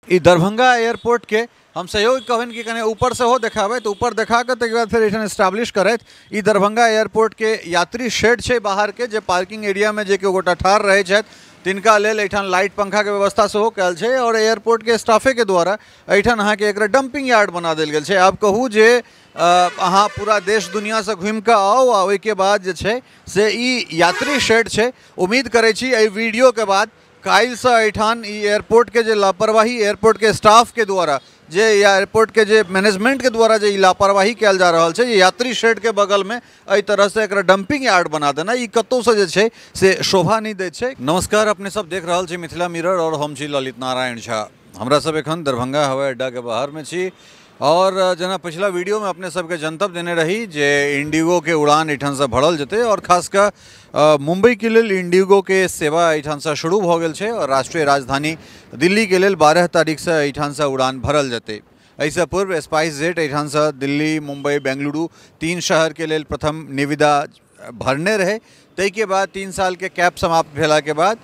ई Darbhanga airport के हम सहयोग कहबनि कि कने ऊपर से हो देखाबै, तऽ ऊपर देखा कऽ तकर बाद फेर एहिठाम एस्टाब्लिश करथि। ई दरभंगा एयरपोर्ट के यात्री शेड छै बाहर के, जे पार्किंग एरिया में जे केओ गोटा ठाढ़ रहै छथि तिनका लेल एहिठाम लाइट पंखा के व्यवस्था सेहो कयल छै। और एयरपोर्ट के स्टाफे के द्वारा एहिठाम अहाँके एकरा डंपिंग यार्ड बना देल गेल छै। आब कहू जे अहाँ पूरा देश दुनियासँ घुमि कऽ आउ आ ओहिके बाद जे छै से ई यात्री शेड छै। उम्मीद करै छी एहि वीडियोके बाद काल्हिसँ एहिठाम ई एयरपोर्ट के जे लापरवाही एयरपोर्ट के स्टाफ के द्वारा जे एयरपोर्ट के जे मैनेजमेंट के द्वारा जे ई लापरवाही कयल जा रहल छै, जे यात्री शेड के बगल में एहि तरहसँ एकरा डंपिंग यार्ड बना देना, ई कतहुसँ जे छै से शोभा नहि दै छै। नमस्कार, अपने सब देख रहल छी मिथिला मिरर और हम छी ललित नारायण झा। हमरा सब एखन दरभंगा हवाई अड्डा के बाहर में छी और जेना पिछला वीडियो में अपने सबके जनतब देने रही जे इंडिगो के उड़ान एहिठामसँ भरल जेतै और खास कऽ मुंबई के लेल इंडिगो के सेवा एहिठामसँ शुरू भऽ गेल छै और राष्ट्रीय राजधानी दिल्ली के लेल 12 तारीखसँ एहिठामसँ उड़ान भरल जेतै। एहिसँ पूर्व स्पाइस जेट एहिठामसँ दिल्ली, मुंबई, बेंगलुरु 3 शहर के लेल प्रथम निविदा भरने रहे। ताहिके बाद 3 साल के कैप समाप्त भेला के बाद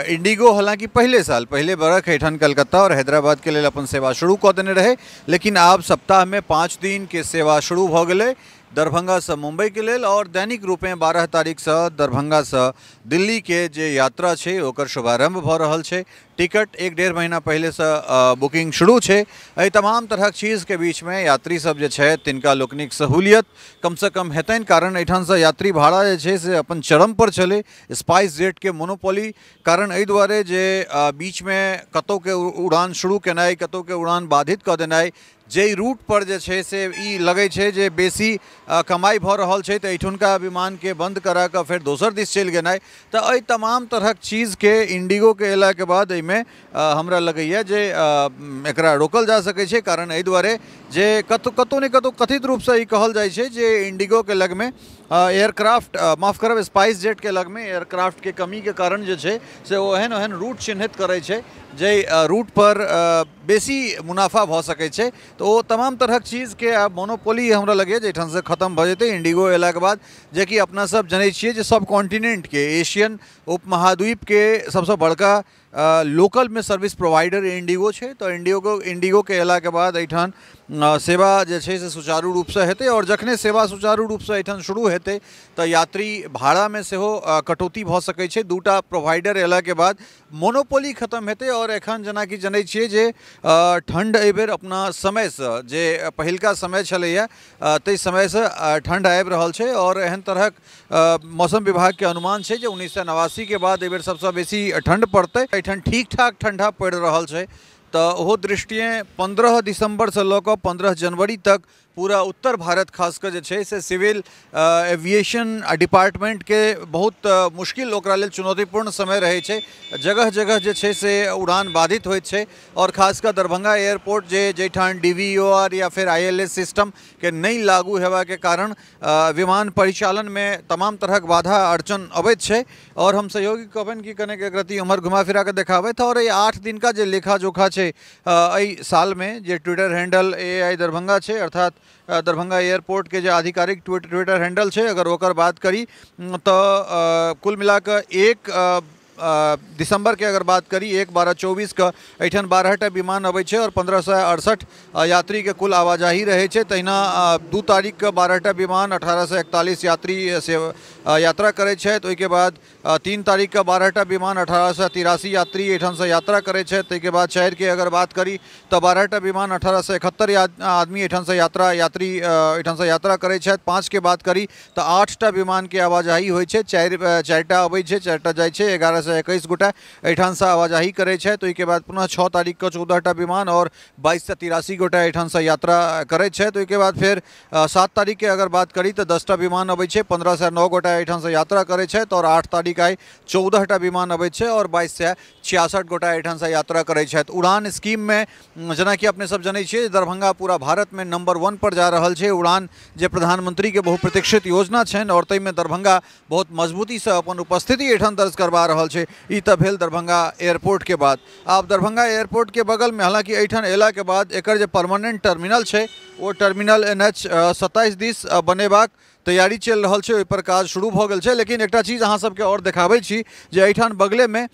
इंडिगो हालांकि पहले साल पहले बरख एहिठाम कलकत्ता और हैदराबाद के लेल अपन सेवा शुरू कऽ देने रहे, लेकिन आब सप्ताह में 5 दिन के सेवा शुरू भऽ गेलै दरभंगा से मुंबई के लेल और दैनिक रूपेँ 12 तारीखसँ दरभंगा से दिल्ली के जे यात्रा छै ओकर शुभारंभ भऽ रहल छै। टिकट 1-1.5 महीना पहिलेसँ बुकिंग शुरू छै। एहि तमाम तरहक चीजके बीचमे यात्री सब जे छथि तिनका लोकनिक सहूलियत कमसँ कम हेतनि, कारण एहिठामसँ यात्री भाड़ा जे छै से अपन चरम पर छलै। स्पाइस जेट के मोनोपोली कारण एहि दुआरे जे बीचमे कतहुके उड़ान शुरू केनाइ, कतहुके उड़ान बाधित कऽ देनाइ, जाहि रूट पर जे छै से ई लगै छै जे बेसी कमाइ भऽ रहल छै तऽ एहिठुनका विमानके बंद करा कऽ फेर दोसर दिस चलि गेनाइ, तऽ एहि तमाम तरहक चीजके इंडिगोके अयलाके बाद एहिमे हमरा लगैए जे एकरा रोकल जा सकै छै। कारण एहि दुआरे जे कतहु कतहु ने कतहु कथित रूपसँ ई कहल जाइ छै जे इंडिगोके लगमे एयरक्राफ्ट, माफ करब, स्पाइस जेटके लगमे एयरक्राफ्टके कमीके कारण जे छै से ओ एहन एहन रूट चिन्हित करै छै जाहि रूट पर बेसी मुनाफा भऽ सकै छै। तऽ ओ तमाम तरहक चीजके आब मोनोपोली हमरा लगैए जे एहिठामसँ खतम भऽ जेतै इंडिगो अयलाके बाद, जेकि अपना सब जनै छियै जे सब कॉन्टिनेंटके, एशियन उपमहाद्वीपके सबसँ बड़का लोकलमे सर्विस प्रोवाइडर इंडिगो छै। तऽ इंडिगोके अयलाके बाद एहिठाम सेवा जे छै से सुचारू रूपसँ हेतै और जखने सेवा सुचारू रूपसँ एहिठाम शुरू हेतै तऽ यात्री भाड़ामे सेहो कटौती भऽ सकै छै। 2टा प्रोवाइडर अयलाके बाद मोनोपोली खतम हेतै। और एखन जेनाकि जनै छियै जे ठण्ड एहिबेर अपना समयसँ जे पहिलका समय छलैए ताहि समयसँ ठण्ड आबि रहल छै और एहन तरहक मौसम विभागके अनुमान छै जे 1989 के बाद एहिबेर सबसँ बेसी ठण्ड पड़तै। एहिठाम ठीक ठाक ठण्डा पड़ि रहल छै, तऽ ओहो दृष्टिए 15 दिसम्बरसँ लऽ कऽ 15 जनवरी तक पूरा उत्तर भारत खास कऽ जे छै से सिविल एविएशन डिपार्टमेंटके बहुत मुश्किल ओकरा लेल चुनौतीपूर्ण समय रहै छै। जगह जगह जे छै से उड़ान बाधित होइत छै और खास कऽ दरभंगा एयरपोर्ट जे जाहिठाम DVOR या फेर ILS सिस्टमके नहि लागू हेबाके कारण विमान परिचालनमे तमाम तरहक बाधा अड़चन अबैत छै। और हम सहयोगी कहबनि कि कनेक एक रत्ती उम्हर घुमा फिरा कऽ देखाबथि। और एहि 8 दिनका जे लेखा जोखा छै एहि सालमे जे ट्विटर हैंडल AI Darbhanga छै, अर्थात दरभंगा एयरपोर्ट के जे आधिकारिक ट्विटर हैंडल छै, अगर ओकर बात करी तऽ कुल मिलाकऽ 1 दिसंबर के अगर बात करी 1/12/24 के एहिठाम 12टा विमान अबै छै और 1568 यात्री के कुल आवाजाही रहै छै। तहिना 2 तारीख के 12टा विमान 1841 यात्री से यात्रा करै छथि। ओहिके बाद 3 तारीख के 12टा विमान 1883 यात्री एहिठामसँ यात्रा करै छथि। ताहिके बाद 4 के अगर बात करी तऽ 12टा विमान 1871 आदमी एहिठामसँ यात्री एहिठामसँ यात्रा करै छथि। 5 के बात करी तऽ 8टा विमानके आवाजाही होइ छै, 4टा अबै छै, 4टा जाइ छै, 1121 गोटा एहिठामसँ आवाजाही करै छथि। ओहिके बाद पुनः 6 तारीख के 14टा विमान और 2283 गोटा एहिठामसँ यात्रा करै छथि। ओहिके बाद फेर 7 तारीख के अगर बात करी तऽ 10टा विमान अबै छै, 1509 गोटा एहिठामसँ यात्रा करै छथि। और 8 तारीख आइ 14टा विमान अबै छै और 2266 गोटा एहिठामसँ यात्रा करै छथि। उड़ान स्कीममे जेनाकि अपने सब जनै छियै दरभंगा पूरा भारतमे नंबर 1 पर जा रहल छै। उड़ान जे प्रधानमंत्री के बहुप्रतीक्षित योजना छनि और ताहिमे दरभंगा बहुत मजबूतीसँ अपन उपस्थिति एहिठाम दर्ज करबा रहल छै। ई तऽ भेल दरभंगा एयरपोर्ट के बाद। आब दरभंगा एयरपोर्ट के बगल में हालांकि एहिठाम अयला के बाद एकर जे परमानेंट टर्मिनल छै ओ टर्मिनल NH 27 दिस बनेबाक तैयारी चलि रहल छै, ओहिपर काज शुरू भऽ गेल छै। लेकिन एकटा चीज अहाँ सबके आओर देखाबै छी जे एहिठाम बगलेमे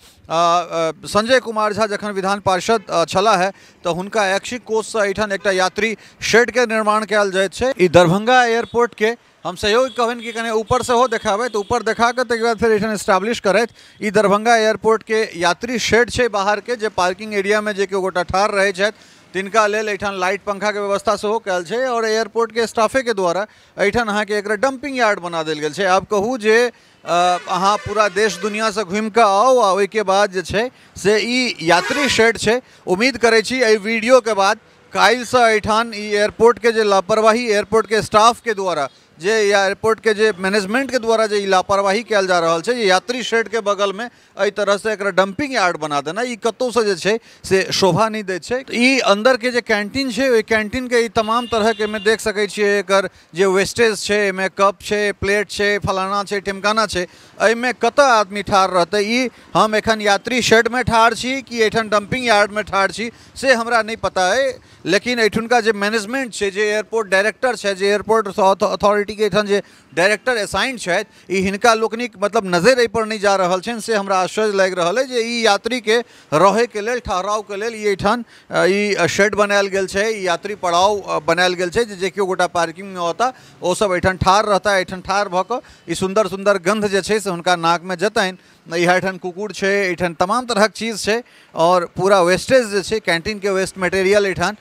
संजय कुमार झा जखन विधान पार्षद छलाह है तऽ हुनका ऐच्छिक कोषसँ एहिठाम एकटा यात्री शेडके निर्माण कयल जाइत छै। ई दरभंगा एयरपोर्टके हम सहयोग कहबनि कि कने ऊपर से हो देखाबै, तऽ ऊपर देखा कऽ तकर बाद फेर एहिठाम एस्टाब्लिश करैत। ई दरभंगा एयरपोर्टके यात्री शेड छै बाहरके, जे पार्किंग एरियामे जे केओ गोटा ठाढ़ रहै छथि तिनका लेल एहिठाम लाइट पंखाके व्यवस्था सेहो कयल छै। और एयरपोर्टके स्टाफेके द्वारा एहिठाम अहाँके एकरा डम्पिंग यार्ड बना देल गेल छै। आब कहू जे अहाँ पूरा देश दुनियासँ घुमिकऽ आउ आ ओहिके बाद जे छै से ई यात्री शेड छै। उम्मीद करै छी एहि वीडियोके बाद काल्हिसँ एहिठाम ई एयरपोर्टके जे लापरवाही एयरपोर्टके स्टाफके द्वारा जे एयरपोर्ट के जे मैनेजमेंट के द्वारा जे लापरवाही कयल जा रहल छै, जे यात्री शेड के बगल में एहि तरह से एकरा डंपिंग यार्ड बना देना, ई कतौसँ जे छै से शोभा नहि दै छै। ई अंदर के जे कैंटीन छै ओहि कैंटीन के ई तमाम तरह के एहिमे देख सकै छियै, एकर जे वेस्टेज छै, एहिमे कप छै, प्लेट छै, फलाना छै, ढिमकाना छै, एहिमे कतऽ आदमी ठाढ़ रहतै? ई हम एखन यात्री शेडमे ठाढ़ छी कि एहिठाम डंपिंग यार्डमे ठाढ़ छी से हमरा नहि पता अइ। लेकिन एहिठुनका जे मैनेजमेंट छै, जे एयरपोर्ट डायरेक्टर छै, जे एयरपोर्ट अथॉरिटी के एहिठाम जे डायरेक्टर असाइन छथि, ई हिनका लोकनिक मतलब नजरि एहिपर नहि जा रहल छनि, से हमरा आश्चर्य लागि रहल अइ जे ई यात्रीके रहैके लेल, ठहरावके लेल ई एहिठाम ई शेड बनायल गेल छै, ई यात्री पड़ाव बनायल गेल छै जे केओ गोटा पार्किंगमे औता ओ सब एहिठाम ठाढ़ रहता। एहिठाम ठाढ़ भऽ कऽ ई सुन्दर सुन्दर गन्ध जे छै से हुनका नाकमे जेतनि। एहिठाम कुकुर छै, एहिठाम तमाम तरहक चीज छै और पूरा वेस्टेज जे छै कैंटीनके वेस्ट मटेरियल एहिठाम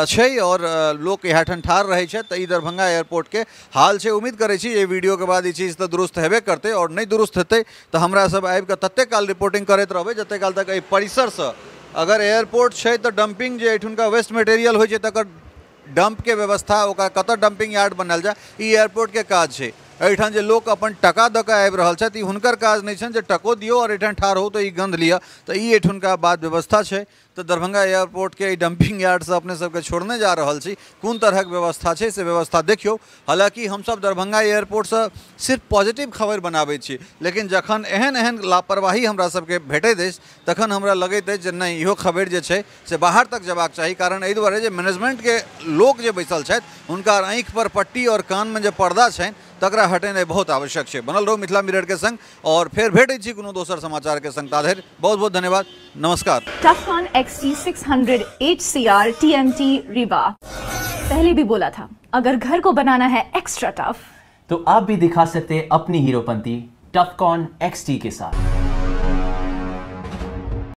छै और लोक एहिठाम ठाढ़ रहै छै। तऽ ई दरभंगा एयरपोर्टके हाल छै। उम्मीद करै छी एहि वीडियोके बाद ई चीज तऽ दुरुस्त हेबे करतै और नहि दुरुस्त हेतै तऽ हमरा सब आबिकऽ ततेक काल रिपोर्टिंग करैत रहबै जतेक काल तक एहि परिसरसँ अगर एयरपोर्ट छै तऽ डंपिंग जे एहिठुनका वेस्ट मटेरियल होइ छै तकर डंपके व्यवस्था, ओकरा कतऽ डंपिंग यार्ड बनायल जाय, ई एयरपोर्टके काज छै। एहिठाम जे लोक अपन टका दऽ कऽ आबि रहल छथि ई हुनकर काज नहि छनि जे टको दियौ और एहिठाम ठाढ़ हो तऽ ई गन्ध लिअ, तऽ ई एहिठुनका बात व्यवस्था छै। तऽ दरभंगा एयरपोर्टके एहि डंपिंग यार्डसँ अपने सबके छोड़ने जा रहल छी। कोन तरहक व्यवस्था छै से व्यवस्था देखियौ। हालाँकि हमसब दरभंगा एयरपोर्टसँ सिर्फ पॉजिटिव खबर बनाबै छी, लेकिन जखन एहन एहन लापरवाही हमरा सबके भेटैत अछि तखन हमरा लगैत अछि जे नहि, इहो खबर जे छै से बाहर तक जेबाक चाही। कारण एहि दुआरे जे मैनेजमेंटके लोक जे बैसल छथि हुनका आँखि पर पट्टी और कानमे जे पर्दा छनि तकरा हटेनाइ बहुत आवश्यक छै। बनल रहू मिथिला मिरर के संग और फेर भेटै छी कोनो दोसर समाचार के संग। ताधरि बहुत बहुत धन्यवाद, नमस्कार। Tufcon XT600 HCR TMT Rewa, पहले भी बोला था अगर घर को बनाना है एक्स्ट्रा टफ तो आप भी दिखा सकते हैं अपनी हीरोपंती टफकॉन XT के साथ।